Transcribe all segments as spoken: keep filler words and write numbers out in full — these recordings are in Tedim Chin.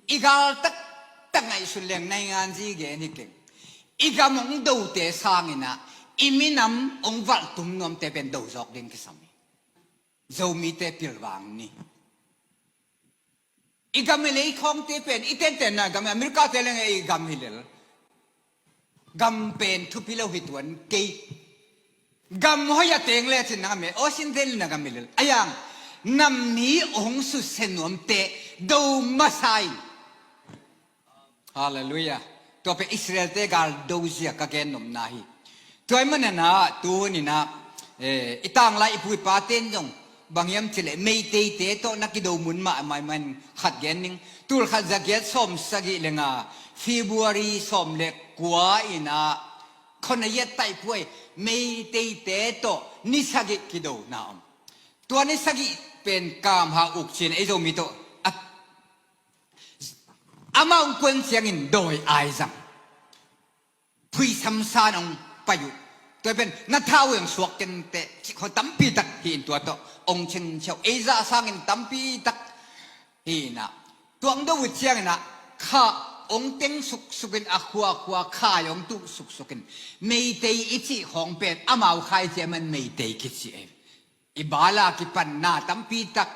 I gal taktak ngaihsun leng naingan zi gen hi keng. I gam hong dote sanginah i minam hong valh tum nuamte pen do zawk ding kisam hi. Zomite pilvang ni. I gam i lei khawngte pen i tentenna gam i America te leng i gam hi lel. Gam pen thupi lo hi tuan kei. Gam hoi a teng le cin na gam i aw sin zel na gam i lel a yang. Nam mi hong suse nuamte do masa in. Halleluiah. Tua pen Israel-te gal dozia ka gen nopna hi. Tua i manana tuninah, eh, i tanglai i pu i paten zong bang hiam cileh Meiteite tawh na kido mun mahmah man khat gen ning. Tul khat za giat sawm sagih le nga February sawm le kua inah khona yet taih puai Meiteite tawh ni sagih kidona om. Tua ni sagih pen kamha uk cin ei Zomi tawh a amah hong kuan ciangin dawi aizang phuisam san hong pai uh. Tua pen na thau hong suak kenteh cih khaw tampi tak hi in tua tawh hong cingciau ei zah sangin tampi tak hi inah. Tua hong do uh cianginah kha hong teng suksukin a khuakhua khai hong tuh suksukin Meitei i cih khawng pen amau khai ciaman Meitei kici ei. I bala kipanna tampi tak.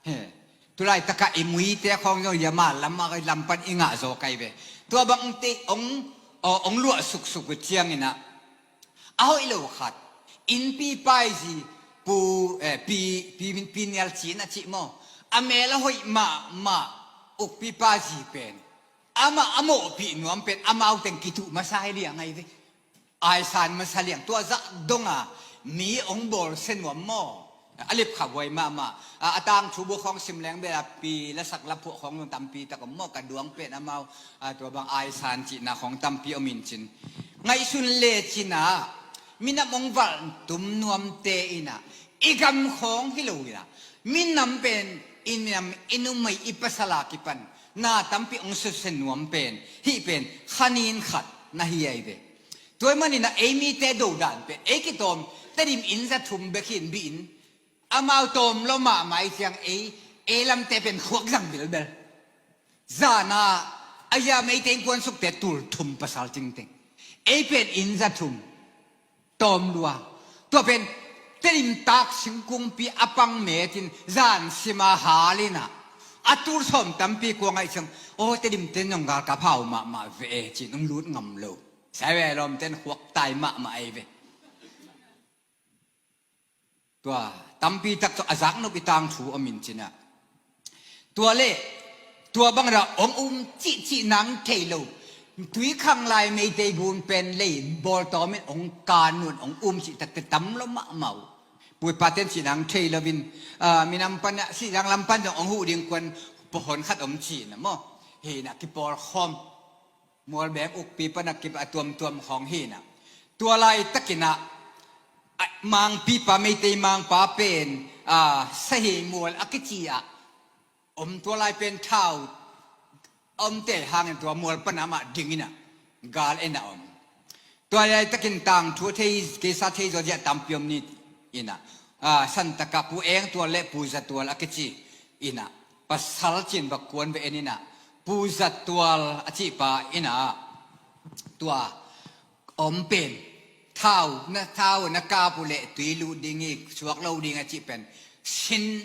He. Tulaitakah i muite khawng zong yama lam a lampan i ngah zaw kai ve. Tua bangte ong, ong luah suksuk uh cianginah a hoih lo khat. Innpi paizi pu, eh, pi, pi, pi nial cin a cih maw? A mel a hoih mahmah ukpi paizi pen amah a mawhpih nuam pen amau teng kituh masa hi liang ai ve. Aisan masa liang tua zah donga mi ong bawl se nuam maw? A lipkha buai mahmah. A, a tangthu bu khawng sim leng bela pi lasak laphuah khawng tampi tak om maw? Ka duang pen amau, a, tua bang aisan cihna khawng tampi om in cin. Ngaihsun le cina minam ong valh tum nuamte inah i gam khawng hi lo inah minam pen i minam i numei i pasal a kipan na tampi ong suse nuam pen hih pen khanin khat na hi ai ve. Tua i maninah ei mite dodan pen ei kitawm Tedim inn za thum bek hi in bihin amau tawm lo mahmah i ciang ei, ei lamte pen khuak zang bilbel. Zana a zia Meitei innkuan sukte tul thum pasal cingteng ei pen inn za thum tawm lua. Tua pen Tedim tak singkungpi a pang metin zan sima halinah a tul sawm tampi kua ngaih ciang aw Tedim ten zong galkap hau mahmah ve e cin ong lut ngam lo. Sai ve lawm ten khuak tai mahmah ei ve. Tua tampi tak tawh a zaknop i tangthu om in cinah tua le tua bangra ong um cihcih nang thei lo. Tuikhang lai Meitei gun pen lei bawltawmin ong kanun ong um cih takte tam lo mahmah uh. Puipaten cih nang thei loin, ah, minam panah sihzang lam pan zong ong huh ding kuan pawhon khat om cihna maw? Hinah kipawlkhawm. Mualbeng ukpi pana kip a tuamtuam khawng hinah tua laitakinah mangpipa Meitei mangpa pen, a, sahi mual a kici ah om tua lai pen thau a omte hangin tua mual pana amah dinginah gal enah om. Tua laitakin tangthu a thei keisa thei zaw ziah tampi om ni inah, a, santaka Pu Eng Tual le Pu Za Tual a kici inah pasal cin va kuan ve en inah Pu Za Tual a cihpa inah tua om pen thau na thau na kap uh leh tui luh ding hi suak lo ding a cih pen sin,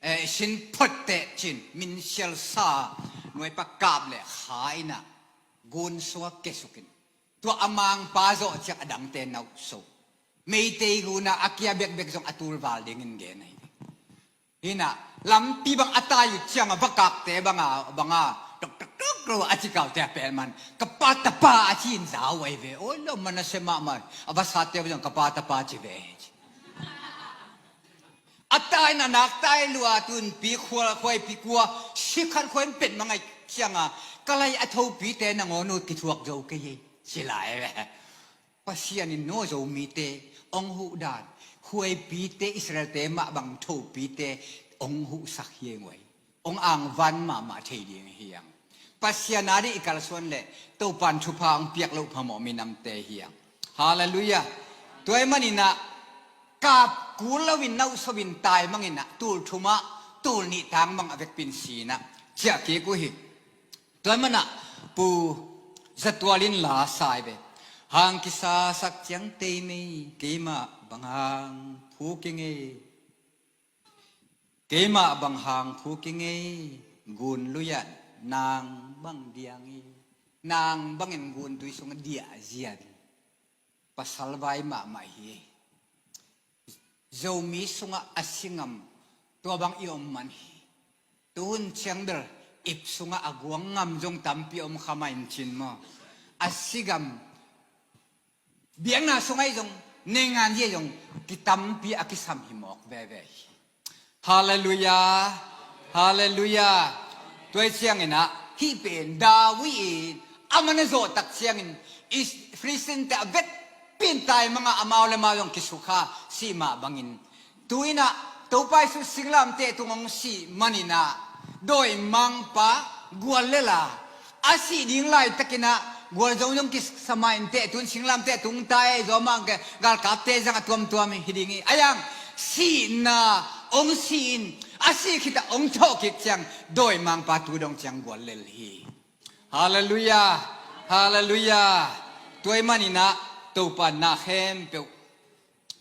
eh, sin photteh cin min sialsa nuaipa kap leh kha inah gun suak kesukin tua a mangpa zawh ciak a dangte nauh so Meitei guna a kia bekbek zong a tulval dingin gen ahi. Hinah lampi bang a tai uh cianga vakakte banga banga tok tok tok ro a cikaute a pelman ka pa tapa a ci in zau ai ve. Oi lo manase mahmah a vasate bang ka pa tapa ci ve. A tai na nak tai lua tunpi khual khuaipi kua sikhan khuai pen mangai cianga ka lai a thopite na ngawnu kithuak zo kei ei. Ci lai ve. Pasian in no Zomite ong huh dan khuaipite Israelte mah bang thopite ong huhsak hiang uai. Ong angvan mahmah thei ding hiang. Pasian a dih i kalsuan leh Topan thupha ong piak loh phamawh minamte hiang. Halleluiah. Tua i maninah kap kul loin nauhsopin tai manginah tul thumah tul nih tang mang a vekpin sinah ciah kik uh hi. Tua manah Pu Zatual in la sai ve. Hang kisasak ciang tei mei, keimah bang hang phu kei ngei. Keimah bang hang phu kei ngei, gun luiah nang bang diang hi. Nang bangin gun tui sungah diah zian. Pasal vai mahmah hi. Zomi sungah a si ngam tua bang i om man hi. Tuhun ciang bel ip sungah a guang ngam zong tampi om kha mah in cin maw? A si ngam biakna sungah i zong, neingan zia zong kitampi a kisam hi mawk veve hi. Halleluiah. Halleluiah. Tua hi cianginah hih pen David in a man a zawh tak ciangin Is- Filistin te a vetpin tai mangah amau le mau zong kisukha sih mah bangin, tu inah Topa Jesu singlamteh tung hong sih maninah dawimangpa gual lela a sih ding laitakinah gualzo zong kisa mah inteh tun singlamteh tung tai, zawmah galkapte zang a tuamtuam hi ding hi. A yang sihna hong sih in a sih khitah hong thawh kik ciang dawimangpa tu dong ciang gual lel hi. Halleluiah. Halleluiah. Tua hi maninah Topa na khempeuh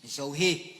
zo hi.